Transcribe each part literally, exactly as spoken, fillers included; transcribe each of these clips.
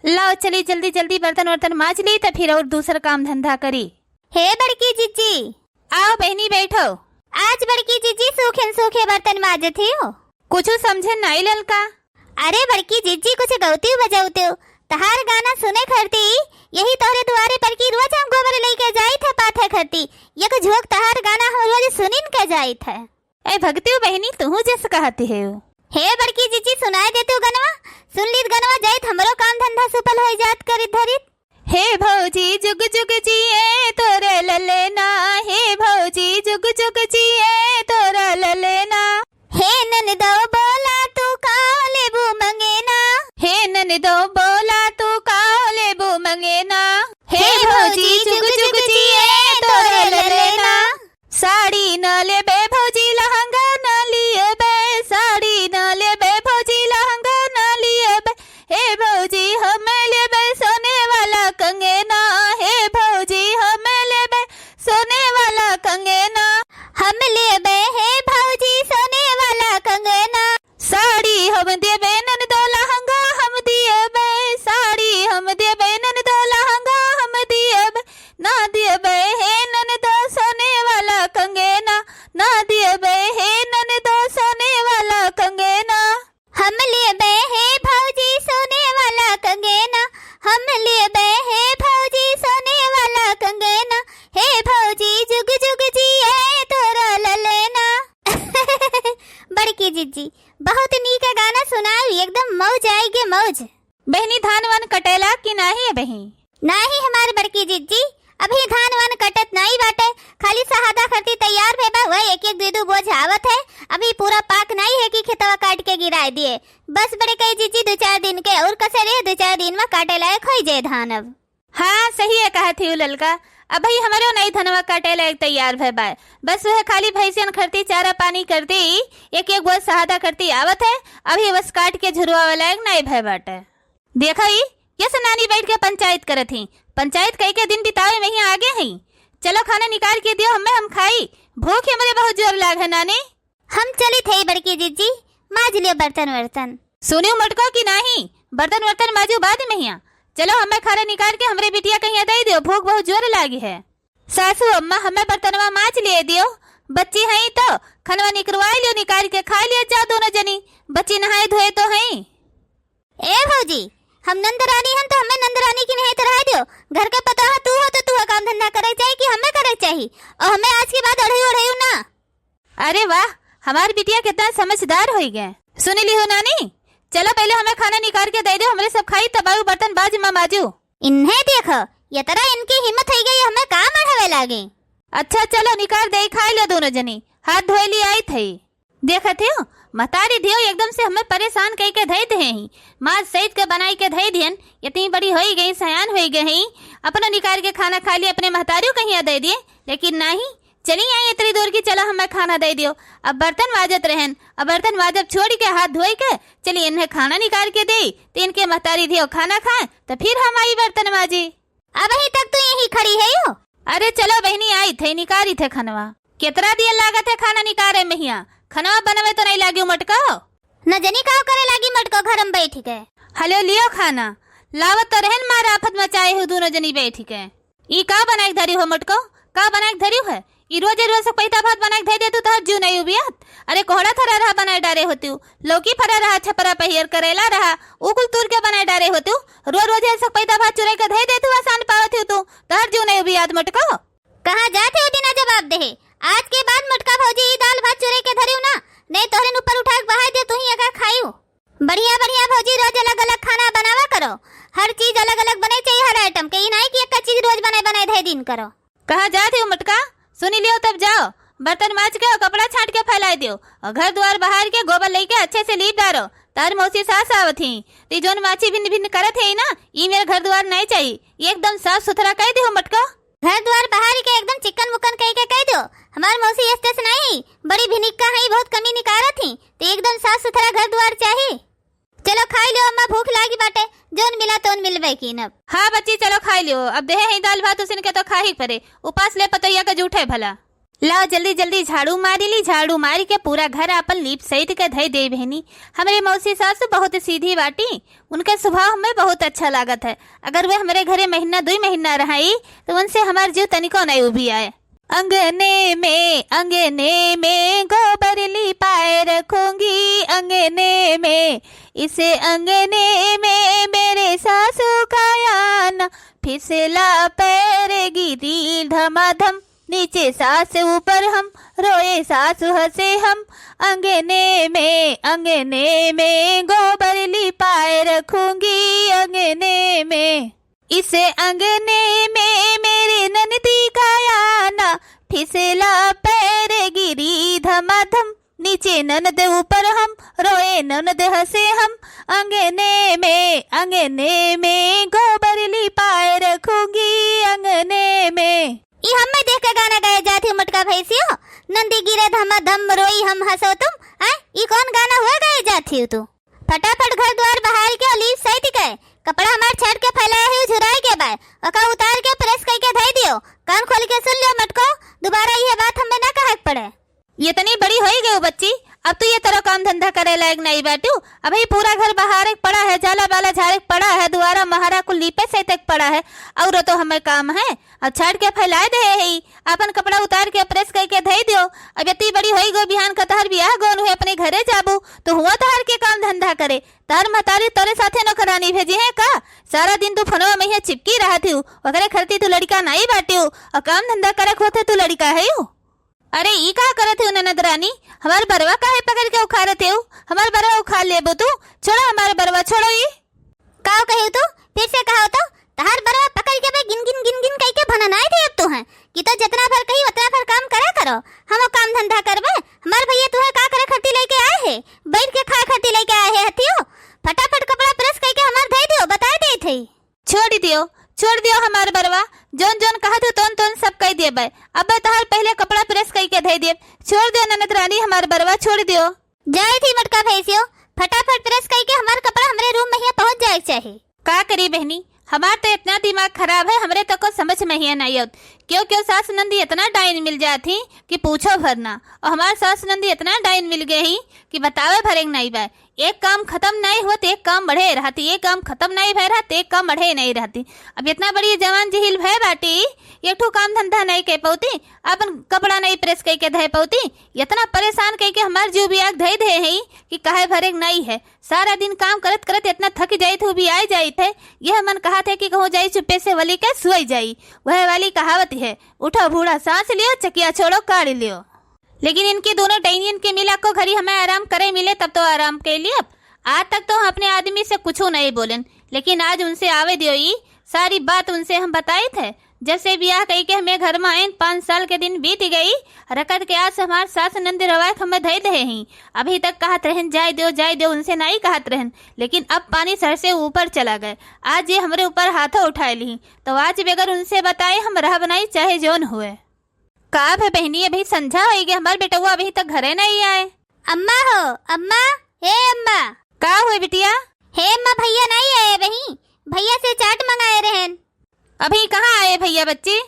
लाओ चली जल्दी जल्दी बर्तन वर्तन माज ली, त फिर और दूसर काम धंधा करी। हे बड़की जिज्जी। आओ बहिनी बैठो। आज बड़की जिज्जी सूखेन सूखे बर्तन माजत हियो। कुछु समझे नाई ललका। अरे बड़की जिज्जी कुछ गौतियो बजौतियो। तहार गाना सुने खरती, यही तोहरे दुआरे पर की रोज हम गोबर लइके जाइत है पाथे खरती। एक झोंक तहार गाना हम रोज सुनिन के जाइत है। ए भगतियो बहिनी, तुहू जस कहत हेउ। हे बड़की जिज्जी, सुनाए देतु गनवा, सुन लीत गनवा, जाइत हमरो काम धंधा सुफल होइ जात करित धरित। हे भौजी जुग जुग जिए तोर ललना, हे भौजी जुग जुग जिए तोर ललना। हे ननदो बोला तू का लेबू मंगेना। हे ननदो बोला तू का लेबू मंगेना। हे भौजी जुग जुग जिए तोर ललना। साड़ी न लेबे भौजी लहंगा न लियबे, साड़ी न लेबे भौजी लहंगा न लियबे। हे भौजी हम लेबे सोने वाला कंगना, हे भौजी हम लेबे सोने वाला कंगना। हम लेबे हे भौजी सोने वाला कंगना। साड़ी हम देबे ननदो लहंगा हम दियबे, साड़ी हम देबे ननदो लहंगा हम दियबे। ना दियबे हे ननदो सोने वाला कंगना, ना दियबे हे ननदो सोने वाला कंगना। हम लेबे हे भौजी सोने वाला कंगना, हम लेबे हे भौजी सोने वाला कंगना। हे भौजी जुग जुग जिए तोर ललना। बड़की जिज्जी, बहुत नीक गाना सुनाई, एकदम मौज आइगे मौज। बहिनी धान वान कटेला कि नाही अबही? नाही हमार बड़की जिज्जी, अबही धान वान कटत नाही बाटे, खाली सहादा खरती तैयार भे बा, वह एक एक दू दू बोझ आवत है। अबही पूरा पाक नाही है कि खेतवा काट के गिराए दिए। बस बड़की जिज्जी दू चार दिन के और कसर है, दू चार दिन मा काटे लायक होइ जाए धान अब। हाँ, सही है कहत हिउ ललका। अबही हमरो नाही धनवा काटे लायक तैयार भे बा। बस वह खाली भैंसियन खरती चारा पानी करती, एक एक बोझ सहादा खरती आवत है। अबही बस काट के झुरवावे लायक नाही भे बाटे। देखा ई, कैसे नानी बैठ के पंचायत करत ही। पंचायत कई के दिन बितावे महिया आगे ही। चलो खाना निकाल के दियो हमें, हम खाई। भूख हमरे बहुत जोर लाग है नानी। हम चलित है बड़की जिज्जी, माज लियो बर्तन वर्तन। सुनियो मटको कि नाही, बर्तन वर्तन माजू बाद महिया। चलो हमें खाना निकाल के हमरे बिटिया कहिया दे दियो, भूख बहुत जोर लागी है। सासू अम्मा हमें बर्तनवा माज लिए दियो, बच्ची हई तो खनवा निकरवाई लियो, निकाल के खाई लियो जा दोनों जनी, बच्ची नहाए धोए तो हई। ए भौजी, हम नंद रानी हन तो हमें नंद रानी की नहीं तो रह दियो। घर के पतोह तू हो तो तू काम धंधा करे चाही कि हमें करे चाही? और हमें आज के बाद अढ़ेऊ अढ़ेऊ ना। अरे वाह, हमार बिटिया कितना समझदार होई गए। सुन ली हो नानी, चलो पहले हमें खाना निकाल के दे दो, हमरे सब खाई तब आऊ बर्तन बाज मा माजू। इन्हें देखो, ये तरह इनकी हिम्मत होई गई, हमें काम अढ़ावे लागे। अच्छा चलो निकाल दे, खाई लो दोनों जनी, हाथ धोए ली आई थई। देखत हो, महतारी धियो एकदम से हमें परेशान कई के धई दे ही। माज सहित के बनाई के धई दियन, इतनी बड़ी होई गई, सयान होई गई ही, अपनो निकाल के खाना खा लिए, अपने महतारियों कहिया दे दिए, लेकिन नाही। चली आई इतनी दूर की, चला हमें खाना दे दियो। अब बर्तन माजत रहन, अब बर्तन माजब छोड़ के हाथ धोई के चली इन्हें खाना निकाल के दे, तो इनके महतारी धियो खाना खाए, तो फिर हम आई बर्तन माजी। अबही तक तू यहीं खड़ी है यो? अरे चलो बहिनी, आई थे, निकारी थे खनवा। केतरा दिया लागत है खाना निकारे महिया, खनवा बनवे तो नहीं लागियो मटको। न जनी का करे लागी मटको घर में बैठ के। हलो लियो खाना, लावत तो रहन मार आफत मचाए हो दोनों जनी बैठ के। ई का बनाए के धरी हो मटको, का बनाए के धरी है? ई रोजे रोज सक पैता भात बनाए के धई देतू, तोहर जीव नहीं उबियात। अरे कोहड़ा थरा रहा बनाए डारे होतू, लौकी फरा रहा, छपरा पहियर करेला रहा, ऊ कुल तूर के बनाए डारे होतू। रोज रोज ये सक पैता भात चुराई के धई देतू, आसान पावत हो तू, तोहर जीव नहीं उबियात मटको। कहाँ जात हो बिना जवाब देहे? आज के बाद मटका भौजी ई दाल भात चुराई के धरियो ना, नहीं तोहरे ऊपर उठा के बहाई दे, तू ही अगर खाइयो। बढ़िया बढ़िया भौजी रोज अलग अलग खाना बनावा करो, हर चीज अलग अलग बने चाहिए हर आइटम के, ई नहीं कि एक चीज रोज बनाए बनाए धई दिन करो। कहाँ जात हो मटका? सुनी लियो तब जाओ, बर्तन माज के और कपड़ा छाट के फैलाए दियो और घर द्वार बाहर के गोबर लेके अच्छे से लीप डारो। तार मौसी सास आवत ही, ती जोन माछी भिन्न भिन्न करत है ना, ई मेरे घर द्वार नहीं चाहिए, एकदम साफ सुथरा कह दियो मटका। घर द्वार बाहर के एकदम चिकन मुकन कह के कह दियो, हमार मौसी एस्ते से नहीं, बड़ी भिनिक्का है, बहुत कमी निकारत ही, तो एकदम साफ सुथरा घर द्वार चाहिए। चलो खाई लियो अम्मा, भूख लागी बाटे, जोन मिला तोन मिलबे कीनब। हाँ बच्ची, चलो खाई लियो, अब देहे ही दाल भात उसिन के तो खा ही परे, उपास ले पतोहिया के जूठे भला। लाओ जल्दी जल्दी झाड़ू मारी ली, झाड़ू मारी के पूरा घर आपन लीप सहित के धई दे बहिनी। हमरे मौसी सासु बहुत सीधी बाटी, उनके स्वभाव हमें बहुत अच्छा लागत है। अगर वे हमरे घरे महीना दुई महीना रहाई तो उनसे हमार जीव तनिको नहीं उबियाए। अंगने में, अंगने में गोबर लिपाए रखूंगी, अंगने में, इस अंगने में मेरे सासू का आना, फिसला पैर गिरी धमाधम, नीचे सास ऊपर हम, रोए सासु हंसे हम। अंगने में, अंगने में गोबर लिपाए रखूंगी, अंगने में। इस अंगने में मेरे ननदी का आना, फिसला पैर गिरी धमाधम, नीचे ननद ऊपर हम, रोए ननद हंसे हम। अंगने में, अंगने में गोबर लिपाए रखूंगी, अंगने में। ई हम्मे देख के गाना गाए जात ही मोटका भैंसियो, नंदी गिरे धमा धम रोई हम हंसो तुम, हैं? ई कौन गाना हुए गाए जात ही तू? फटाफट घर द्वार बहार के और लीप सहित के, कपड़ा हमार छाट के फैलाए ही झुराए के बाय, ओका उतार के प्रेस कई के धई दियो। कान खोल के सुन लियो मटको, दोबारा ये बात हमें ना कहे के पड़े। ये इतनी बड़ी होई गई बच्ची, अब तू ये तरह काम धंधा करे लायक नहीं बाटू। अभी पूरा घर बहारे के पड़ा है, जाला बाला झारे के पड़ा है, दुआरा महारा कुल लीपे सहित के पड़ा है, और तो हमें काम है। अब छाट के फैलाए दे है, अपन कपड़ा उतार के प्रेस करके धई दियो। अब इतनी बड़ी होई गो, बिहान का तहर बियाह गोन हुए, अपने घरे जाबू तो हुआ तहर के काम धंधा करे। तहर महतारी तोरे साथे नौकरानी भेजी है का? सारा दिन तू फोनवा में ही चिपकी रहत हूँ, ओकरे खरती तू लड़का नहीं बाटियो, और काम धंधा करे खोते तू लड़का है यू। अरे ई का करत हो ननद रानी, हमार बरवा काहे पकड़ के उखाड़त हो? हमार बरवा उखाड़ लेबो तू, छोड़ो हमार बरवा, छोड़ो ई। काव कहे तू? फिर से कहो तो, तहार बरवा पकड़ के बे गिन गिन गिन गिन कई के भननाए दे अब तू है कि तो जितना भर कही उतना भर काम करा करो, हम वो काम धंधा करबे। हमार भैया तुहे का करे खरती लेके आए है? बैठ के खाए खरती लेके आए है हथियो। फटाफट कपड़ा प्रेस कई के हमार धई दियो, बताए दे थे। छोड़ दियो, छोड़ दियो हमार बरवा, जौन जौन कहत हो तौन तौन सब कई देबे। अबे तहार पहले कपड़ा प्रेस कई के धई देब। छोड़ दियो ननद रानी हमार बरवा, छोड़ दियो। जाए थी मटका भैंसियो, फटाफट प्रेस कई के हमार कपड़ा हमरे रूम में ही पहुंच जाए के चाही। का करी बहनी, हमार तो इतना दिमाग खराब है, हमरे तो को समझ में ही नहीं आवत। क्यों क्यों सास नंदी इतना डाइन मिल जात ही कि पूछो भर ना। और हमार सास नंदी इतना डाइन मिल गए ही कि बतावे भरे के नहीं बा। एक काम खतम नहीं होत, एक काम बढ़े रहती, एक काम खतम नहीं भय रहत, एक काम बढ़े नहीं रहती। अब इतना बड़ी जवान जिहिल भय बाटी, एक ठो काम धंधा नहीं कह पौती, अपन कपड़ा नहीं प्रेस कई के धय पौती, इतना परेशान कई के हमार जीव बियाग धय दे है कि काहे भरे के नहीं है। सारा दिन काम करत करत इतना थक जाइत हूँ, भी आए जाइत है। यह मन कहा थे कि कहूँ जाई चुप्पे से वली के सुई जाई। वह वाली कहावत है, "उठो बूढ़ा सांस लियो, चकिया छोड़ो काढ़ लियो।" लेकिन इनके दोनों डैनियन के मिला को घरी हमें आराम करे मिले तब तो आराम कर लियब। आज तक तो हम अपने आदमी से कुछ नहीं बोलेन, लेकिन आज उनसे आवे दियो ई सारी बात उनसे हम बताइत है। जब से बियाह कई के हमें घर में आइन, पाँच साल के दिन बीत गई। रकत के आज हमार सास नंद रवायत हमें धई दे ही। अभी तक कहत रहन, "जाए दियो, जाए दियो," उनसे नहीं कहत रहन, लेकिन अब पानी सर से ऊपर चला गए। आज ये हमरे ऊपर हाथों उठाए ली, तो आज बगैर उनसे बताए हम रहब नहीं, चाहे जौन हुए। का भे बहिनी, अभी संझा होई गए, हमार बेटवा अभी तक घरे नहीं आए। अम्मा हो, अम्मा, हे अम्मा। का हुए बिटिया? हे अम्मा, भैया नहीं आए बही, भैया से चाट मंगाए रहन। अभी कहाँ आए भैया बच्ची?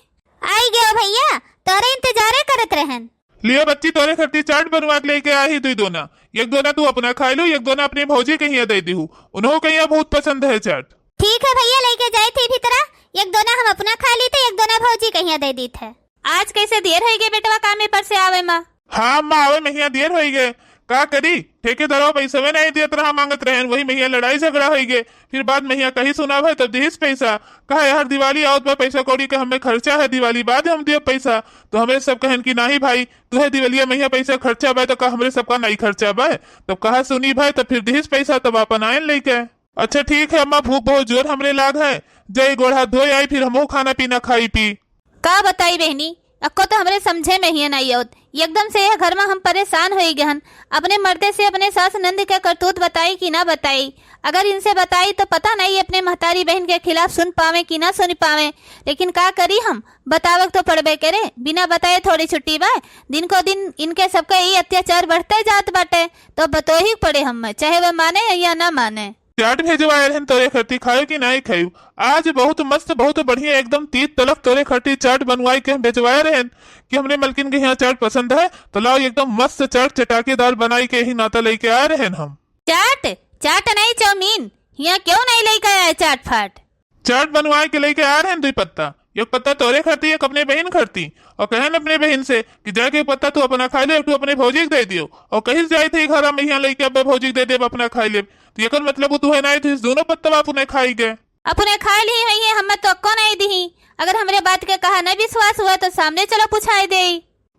आई गयो भैया, तोरे इंतजारे करत रहन। लियो बच्ची, तोरे खरती चाट बनवा के लेके आई दुई दोना, एक दोना तू अपना खाए लू, एक दोना अपने भौजी कहिया दे दीहू, उन्हों कहिया बहुत पसंद है चाट। ठीक है भैया, लेके जाए थे भीतरा, एक दोना हम अपना खा ली थे, एक दोना भौजी कहिया दे दी थे। आज कैसे देर होई गए बेटवा कामे पर से आवे मा? हाँ अम्मा, आवे महिया देर होई गए। का करी, ठेकेदारवा पैसवे नहीं देत रहा, मांगत रहन, वही महिया लड़ाई झगड़ा होई गए। फिर बाद महिया कही सुना भय तब दिहिस पैसा। कहा यार दिवाली आवत बा, पैसा कौड़ी के हमें खर्चा है, दिवाली बाद हम दियब पैसा। तो हमें सब कहन कि नाही भाई, तुहे दिवलिया महिया पैसा खर्चा बा, तो का हमरे सबका नहीं खर्चा बा? तब कहा सुनी भाई, तब फिर दिहिस पैसा, तब आपन आयन लेके। अच्छा ठीक है अम्मा, भूख बहुत जोर हमरे लाग है, जाई गोड़ हाथ धोए आई, फिर हमहू खाना पीना खाई पी। का बताई बहनी, अक्को तो हमरे समझे में ही नहीं आवत। एकदम से यह घर में हम परेशान होई गहन। अपने मर्दे से अपने सास नंद के करतूत बताई कि ना बताई? अगर इनसे बताई तो पता नहीं अपने महतारी बहन के खिलाफ सुन पावे कि ना सुन पावे, लेकिन का करी हम, बतावे के तो पड़बे करे। बिना बताए थोड़ी छुट्टी बा। दिन को दिन इनके सबके ई अत्याचार बढ़ते जात बाटे, तो बतोही के पड़े हम, चाहे वह माने या ना माने। चाट भेजवाए रहन तोरे खरती, खायो कि नाई खायो? आज बहुत मस्त, बहुत बढ़िया, एकदम तीत तलक तोरे खरती चाट बनवाई के हम भेजवाए रहन कि हमरे मलकिन के यहाँ चाट पसंद है, तो लाओ एकदम मस्त चाट चटाकेदार बनाई के ही नाता लेके आए रहन हम। चाट? चाट नहीं, चाउमीन। यहाँ क्यों नहीं लेके आए चाट फाट? चाट बनवाए के लेके आ रहे हैं दुई पत्ता, एक पत्ता तोरे खरती, एक अपने बहिन खरती, और कहन अपने बहिन से कि जाके पत्ता तू अपना खाई ले, एक ठू अपने भौजी के दे दियो, और कहीं से जाए थे घर में यहाँ लेके अब भौजी के दे देब अपना खाई लेब, तो एकर मतलब वो तू है ना, तो इस दोनों पत्ता अपने खाई गए। अपने खाई ली हुई है, हमें तो को नहीं दी। अगर हमरे बात के कहा नहीं विश्वास हुआ तो सामने चलो पूछाई दे।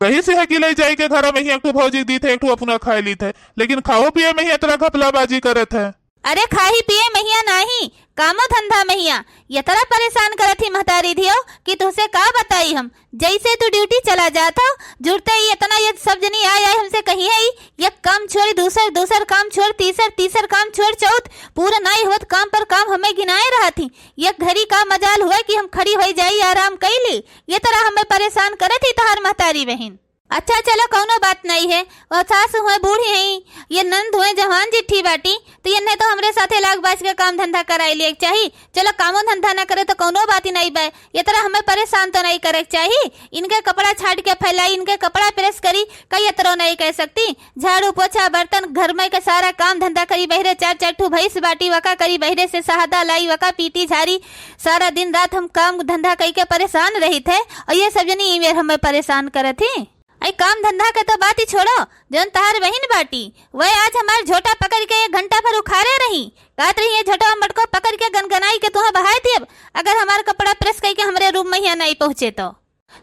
कहीं से है कि ले जाए के घर में ही एक ठू भौजी दी थे, एक ठू अपना खाई ली थे, लेकिन खाओ पिए में ही इतना घपलाबाजी करत है। अरे खाही पिए महिया नाही, कामो धंधा महिया। यतरा परेशान करत ही महतारी धियो कि तुहसे का बताई हम। जैसे तू ड्यूटी चला जात हो, जुड़ते ही इतना ये सब जनी आय आय हमसे कही है, एक काम छोड़ दूसर, दूसर काम छोड़ तीसर, तीसर काम छोड़ चौथ, पूरा नाई होत काम पर काम हमें गिनाए रहत ही। एक घड़ी का मजाल हुआ कि हम खड़ी होई जाई, आराम कैली। ये तरह हमें परेशान करत ही तोहार महतारी बहिन। अच्छा चलो कौनो बात नहीं है, वो सास हुए बूढ़ी हैं, ये नंद हुए जवान जिट्ठी बाटी, तो इन्हें तो हमरे साथे लाग बाज के काम धंधा कराई लिए के चाही। चलो कामो धंधा ना करे तो कौनो बात ही नहीं बा, ये तरह हमें परेशान तो नहीं करे के चाही। इनके कपड़ा छाट के फैलाई, इनके कपड़ा प्रेस करी, कई ये तरह नहीं कह सकती। झाड़ू पोछा बर्तन घर में के सारा काम धंधा करी, बहिरे चार चार ठू भैंस बाटी वका करी, बहिरे से सहदा लाई वका पीटी झारी, सारा दिन रात हम काम धंधा कई के परेशान रही थे और ये सब जनी ई मेर हमें परेशान करत ही। अई काम धंधा के तो बात ही छोड़ो, जौन तहार बहिन बाटी, वह आज हमार झोटा पकड़ के एक घंटा भर उखारे रही। कहत रही, "ये झोटवा मटको पकड़ के गनगनाई के तुहा बहाय दियब, अगर हमार कपड़ा प्रेस कई के हमरे रूम में यहाँ नहीं पहुँचे तो।"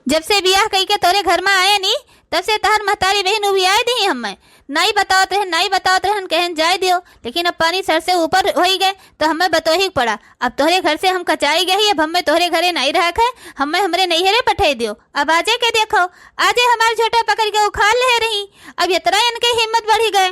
जब से बियाह कई के तोरे घर में आए नी, तब से तहार महतारी बहिन उबियाए दी हमें। नाई बतावत रहन, नाई बतावत रहन, कहन जाए दियो, लेकिन अब पानी सर से ऊपर होई गए, तो हमें बतोही के पड़ा। अब तोहरे घर से हम कचाई गए ही, अब हमें तोहरे घरे नाई रहा है, हमें हमरे नैहरे पठाई दियो। अब आजे के देखो, आजे हमार झोटा पकड़ के उखाड़ ले रही, अब इतना इनके हिम्मत बढ़ी गए।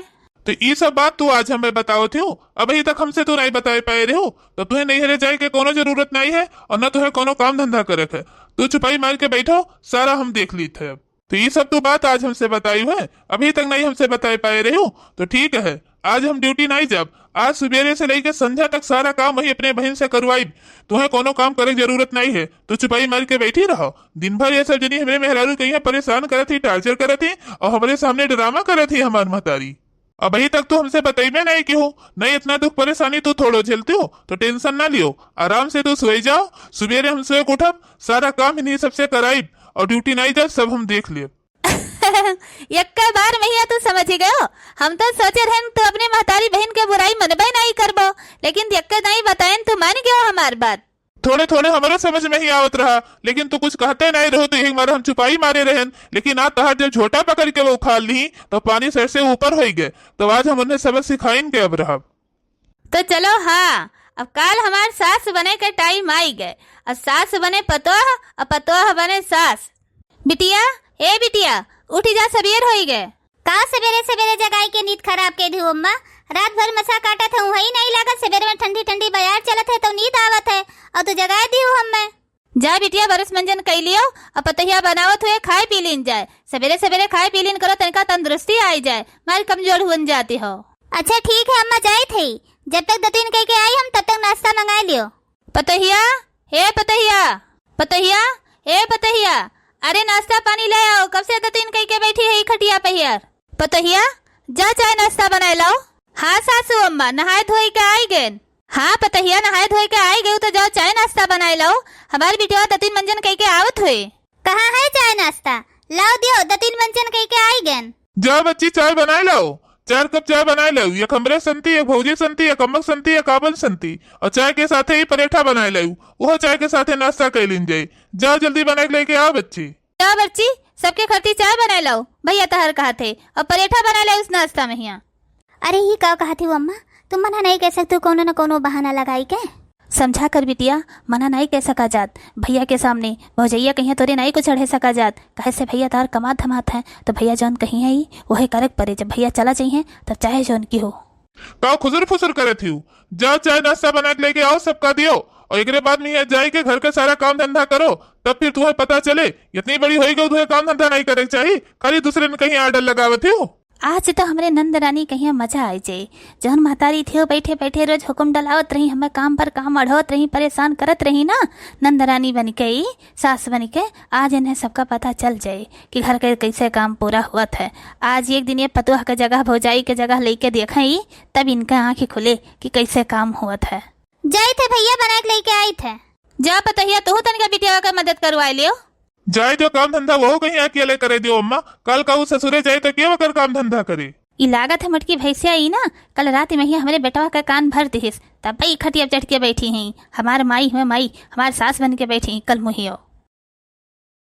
तो ई सब बात तू आज हमें बतावत हो, अबही तक हमसे तू नहीं बताए पाए रहो, तो तुहे नैहरे जाए के कोनो जरूरत नहीं है और न तुहे कोनो काम धंधा करे के। तू चुपाई मार के बैठो, सारा हम देख लीत है। तो ई सब तू बात आज हमसे बताई है, अभी तक नहीं हमसे बताए पाए रहे हो, तो ठीक है, आज हम ड्यूटी नहीं जाब। आज सुबेरे से लेके संझा तक सारा काम वही अपने बहिन से करवाई, तुहे कोनो काम करे के जरूरत नहीं है। तू चुपाई मार के बैठी रहो। दिन भर ये सब जनी हमरे मेहरारू के यहाँ परेशान करत ही, टार्चर करत ही और हमरे सामने ड्रामा करत ही हमार महतारी। अबही तक तू हमसे बतइबे नहीं की हो, नहीं इतना दुख परेशानी तू थोड़ो झेलती हो, तो टेंशन ना लियो, आराम से तू सोई जाओ। सुबेरे हम सोए के उठब, सारा काम इन्हीं सबसे कराइब और ड्यूटी नहीं जाब, सब हम देख लेब। यक्का बार महिया तू समझ ही गयो। हम तो सोचे रहन तू अपने महतारी बहिन के बुराई मनबे नहीं करबो, लेकिन यक्का नहीं बताएन तू मान गयो हमार बात। थोड़े थोड़े हमरो समझ में ही आवत रहा, लेकिन तू कुछ कहते नहीं रहो, तो यही मारे हम चुपाई मारे रहन। लेकिन आज तहार जब झोटा पकड़ के वो उखाड़ ली, तो पानी सर से ऊपर होई गए, तो आज हम उन्हें सबक सिखाइन के अब रहब। तो चलो हाँ, अब काल हमार सास बने के टाइम आई गए। अब सास बने पतोह, अब पतोह बने सास। बिटिया, ए बिटिया, उठी जा, सबेर होई गए। का सबेरे सबेरे जगाई के नींद खराब के दिहु अम्मा? रात भर मसा काटत हूँ, वही नहीं लागत। सबेरे में ठंडी ठंडी बयार चलत है तो नींद आवत है, और तू जगाए दिहु हम्मे। जा बिटिया, बरस मंजन कई लियो, अब पतोहिया बनावत हुए खाए पी लीन जाए। सबेरे सबेरे खाए पी लीन करो, तनिका तंदुरुस्ती आई जाए, मारी कमजोर हुन जाती हो। अच्छा ठीक है अम्मा, जाए थे, जब तक दतुइन कह के आई हम तब तक नाश्ता मंगाए लियो। पतोहिया, हे पतोहिया, पतोहिया, हे पतोहिया, अरे नाश्ता पानी ले आओ, कब से दतुइन कह के बैठी है ई खटिया पे यार। पतोहिया, जा चाय नाश्ता बनाए लाओ। हाँ सासू अम्मा, नहाए धोई के आई गएन। हाँ पतोहिया, नहाए धोई के आई गयो तो जाओ चाय नाश्ता बनाए लाओ, हमार बिटिया दतुइन मंजन कह के आवत हुए। कहाँ है चाय नाश्ता? लाओ दियो, दतुइन मंजन कह के आई गएन। जा बच्ची, चाय बनाए लाओ, चार कप चाय बनाए लाओ, एक हमरे संती, एक भौजी संती, एक अम्मक संती, एक आपन संती, और चाय के साथे ही परेठा बनाए लाओ, वह चाय के साथे नाश्ता कर लीन जाए। जाओ जल्दी बना के लेके आओ बच्ची। जाओ बच्ची, सबके खरती चाय बनाए लाओ, भैया तहर कहा थे, और परेठा बनाए लाओ उस नाश्ता में हिया। अरे ये का कहा थी वो अम्मा, तुम मना नहीं कह सकते, कोनो न कोनो बहाना लगाई के। समझा कर बिटिया, मना नहीं कह सका जात भैया के सामने, भौजैया कहिया तोरे नहीं को चढ़े सका जात, कहे से भैया तार कमात धमात है, तो भैया जौन कही है ही, वही करक परे। जब भैया चला जाइए, तब चाहे जौन की हो। का खुसुर फुसुर करे थी? जाओ चाय नाश्ता बना के लेके आओ, सबका दियो, और एकरे बाद में यहाँ जाए के घर का सारा काम धंधा करो, तब फिर तुम्हें पता चले। इतनी बड़ी होई गई, तुम्हें काम धंधा नहीं करे के चाहिए, खाली दूसरे ने कहीं आर्डर लगावत हो। आज तो हमरे नंद रानी कहिया मजा आइ जाए। जौन महतारी थे बैठे बैठे रोज हुकुम डलावत रही, हमें काम पर काम अढ़ावत रही, परेशान करत रही ना, नंद रानी बनिके, सास बनिके, आज इन्हें सबका पता चल जाए कि घर के कैसे काम पूरा होत है। आज एक दिन ये पतोह के जगह, भौजाई के जगह लइके देखई, तब इनका आँखी खुले कि कैसे काम होत है। जाइत है भइया, बनाइके लइके आइत है। जा पतोहिया, तोहू तनिका बिटिया के मदद करवाइ लियो। जाइ दियो काम धंधा, वहू कहीं अकेले करे दियो अम्मा। कल का ऊ ससुरे जाइ तो के वकर काम धंधा करे? ई लागत है मोटकी भैंसिया ई ना, कल रात में ही हमरे बेटवा का कान भर दिहिस, तब ई खटिया चढ़ के बैठी हैं। हमार माई हुए माई, हमार सास बनिके बैठी हैं कल मुहियो।